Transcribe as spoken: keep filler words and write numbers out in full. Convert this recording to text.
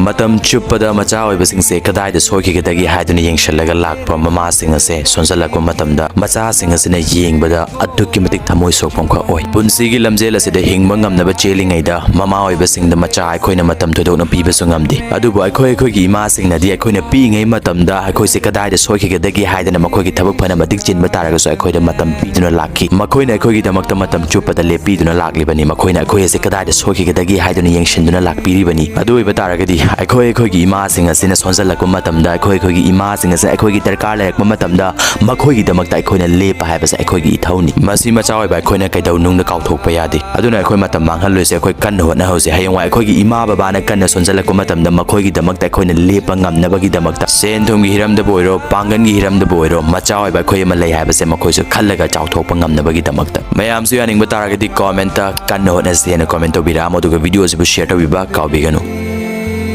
ꯃꯇꯝ ꯆꯨꯞꯄꯗ ꯃꯆꯥ ꯑꯣꯏꯕꯁꯤꯡꯁꯦ ꯀꯗꯥꯏꯗ ꯁꯣꯏꯈꯤꯒꯗꯒꯦ ꯍꯥꯏꯗꯨꯅ ꯌꯦꯡꯁꯤꯜꯂꯒ ꯂꯥꯛꯄ ꯃꯃꯥꯁꯤꯡ ꯑꯁꯦ ꯁꯣꯟꯖꯜꯂꯛꯄ ꯃꯇꯝꯗ ꯃꯆꯥꯁꯤꯡ ꯑꯁꯤꯅ ꯌꯦꯡꯕꯗ ꯑꯗꯨꯛꯀꯤ ꯃꯇꯤꯛ ꯊꯃꯣꯏ ꯁꯣꯛꯄ ꯑꯃꯈꯛ ꯑꯣꯏ꯫ ꯄꯨꯟꯁꯤꯒꯤ ꯂꯝꯖꯦꯜ ꯑꯁꯤꯗ ꯍꯤꯡꯕ ꯉꯝꯅꯕ ꯆꯦꯜꯂꯤꯉꯩꯗ ꯃꯃꯥ ꯑꯣꯏꯕꯁꯤꯡꯗ ꯃꯆꯥ ꯑꯩꯈꯣꯏꯅ ꯃꯇꯝ ꯊꯣꯏꯗꯣꯛꯅ ꯄꯤꯕꯁꯨ ꯉꯝꯗꯦ꯫ ꯑꯗꯨꯕꯨ ꯑꯩꯈꯣꯏ ꯑꯩꯈꯣꯏꯒꯤ ꯏꯃꯥꯁꯤꯡꯅꯗꯤ ꯑꯩꯈꯣꯏꯅ ꯄꯤꯛꯏꯉꯩ ꯃꯇꯝꯗ ꯑꯩꯈꯣꯏꯁꯦ ꯀꯗꯥꯏꯗ ꯁꯣꯏꯈꯤꯒꯗꯒꯦ ꯍꯥꯏꯗꯅ ꯃꯈꯣꯏꯒꯤ ꯊꯕꯛ ꯐꯅ ꯃꯇꯤꯛ ꯆꯤꯟꯕ ꯇꯥꯔꯒꯁꯨ ꯑꯩꯈꯣꯏꯗ ꯃꯇꯝ ꯄꯤꯗꯨꯅ ꯂꯥꯛꯈꯤ꯫ ꯃꯈꯣꯏꯅ ꯑꯩꯈꯣꯏꯒꯤꯗꯃꯛꯇ ꯃꯇꯝ ꯆꯨꯞꯄꯗ ꯂꯦꯞꯄꯤꯗꯨꯅ ꯂꯥꯛꯂꯤꯕꯅꯤ꯫ ꯃꯈꯣꯏꯅ ꯑꯩꯈꯣꯏ ꯑꯁꯦ ꯀꯗꯥꯏꯗ ꯁꯣꯏꯈꯤꯒꯗꯒꯦ ꯍꯥꯏꯗꯨꯅ ꯌꯦꯡꯁꯤꯟꯗꯨꯅ ꯂꯥꯛꯄꯤꯔꯤꯕꯅꯤ꯫ ꯑꯗꯨ ꯑꯣꯏꯕ ꯇꯥꯔꯒꯗꯤ ꯑꯩꯈꯣꯏ ꯑꯩꯈꯣꯏꯒꯤ ꯏꯃꯥꯁꯤꯡ ꯑꯁꯤꯅ ꯁꯣꯟꯖꯜꯂꯛꯄ ꯃꯇꯝꯗ, ꯑꯩꯈꯣꯏ ꯑꯩꯈꯣꯏꯒꯤ ꯏꯃꯥꯁꯤꯡ ꯑꯁꯤꯅ ꯑꯩꯈꯣꯏꯒꯤ ꯗꯔꯀꯥꯔ ꯂꯩꯔꯛꯄ ꯃꯇꯝꯗ ꯃꯈꯣꯏꯒꯤꯗꯃꯛꯇ ꯑꯩꯈꯣꯏꯅ ꯂꯦꯞꯄ ꯍꯥꯏꯕꯁꯦ ꯑꯩꯈꯣꯏꯒꯤ ꯏꯊꯧꯅꯤ꯫ ꯃꯁꯤ ꯃꯆꯥ ꯑꯣꯏꯕ ꯑꯩꯈꯣꯏꯅ ꯀꯩꯗꯧꯅꯨꯡꯗ ꯀꯥꯎꯊꯣꯛꯄ ꯌꯥꯗꯦ꯫ ꯑꯗꯨꯅ ꯑꯩꯈꯣꯏ ꯃꯇꯝ ꯃꯥꯡꯍꯜꯂꯣꯏꯁꯦ, ꯑꯩꯈꯣꯏ ꯀꯟꯅ ꯍꯣꯠꯅꯍꯧꯁꯦ꯫ ꯍꯌꯦꯡꯋꯥꯏ ꯑꯩꯈꯣꯏꯒꯤ ꯏꯃꯥ ꯕꯕꯥꯅ ꯀꯟꯅ ꯁꯣꯟꯖꯜꯂꯛꯄ ꯃꯇꯝꯗ ꯃꯈꯣꯏꯒꯤꯗꯃꯛꯇ ꯑꯩꯈꯣꯏꯅ ꯂꯦꯞꯄ ꯉꯝꯅꯕꯒꯤꯗꯃꯛꯇ, ꯁꯦꯟ ꯊꯨꯝꯒꯤ ꯍꯤꯔꯝꯗꯕꯨ ꯑꯣꯏꯔꯣ, ꯄꯥꯡꯒꯜꯒꯤ ꯍꯤꯔꯝꯗꯕꯨ ꯑꯣꯏꯔꯣ, ꯃꯆꯥ ꯑꯣꯏꯕ ꯑꯩꯈꯣꯏ ꯑꯃ ꯂꯩ ꯍꯥꯏꯕꯁꯦ ꯃꯈꯣꯏꯁꯨ ꯈꯜꯂꯒ ꯆꯥꯎꯊꯣꯛꯄ ꯉꯝꯅꯕꯒꯤꯗꯃꯛꯇ꯫ ꯃꯌꯥꯝꯁꯨ ꯌꯥꯅꯤꯡꯕ ꯇꯥꯔꯒꯗꯤ comment ꯀꯟꯅ ꯍꯣꯠꯅꯁꯦꯅ comment ꯇꯧꯕꯤꯔꯛꯑꯝꯃꯣ, ꯑꯗꯨꯒ video ꯁꯤꯕꯨ share ꯇꯧꯕꯤꯕ ꯀꯥꯎꯕꯤꯒꯅꯨ꯫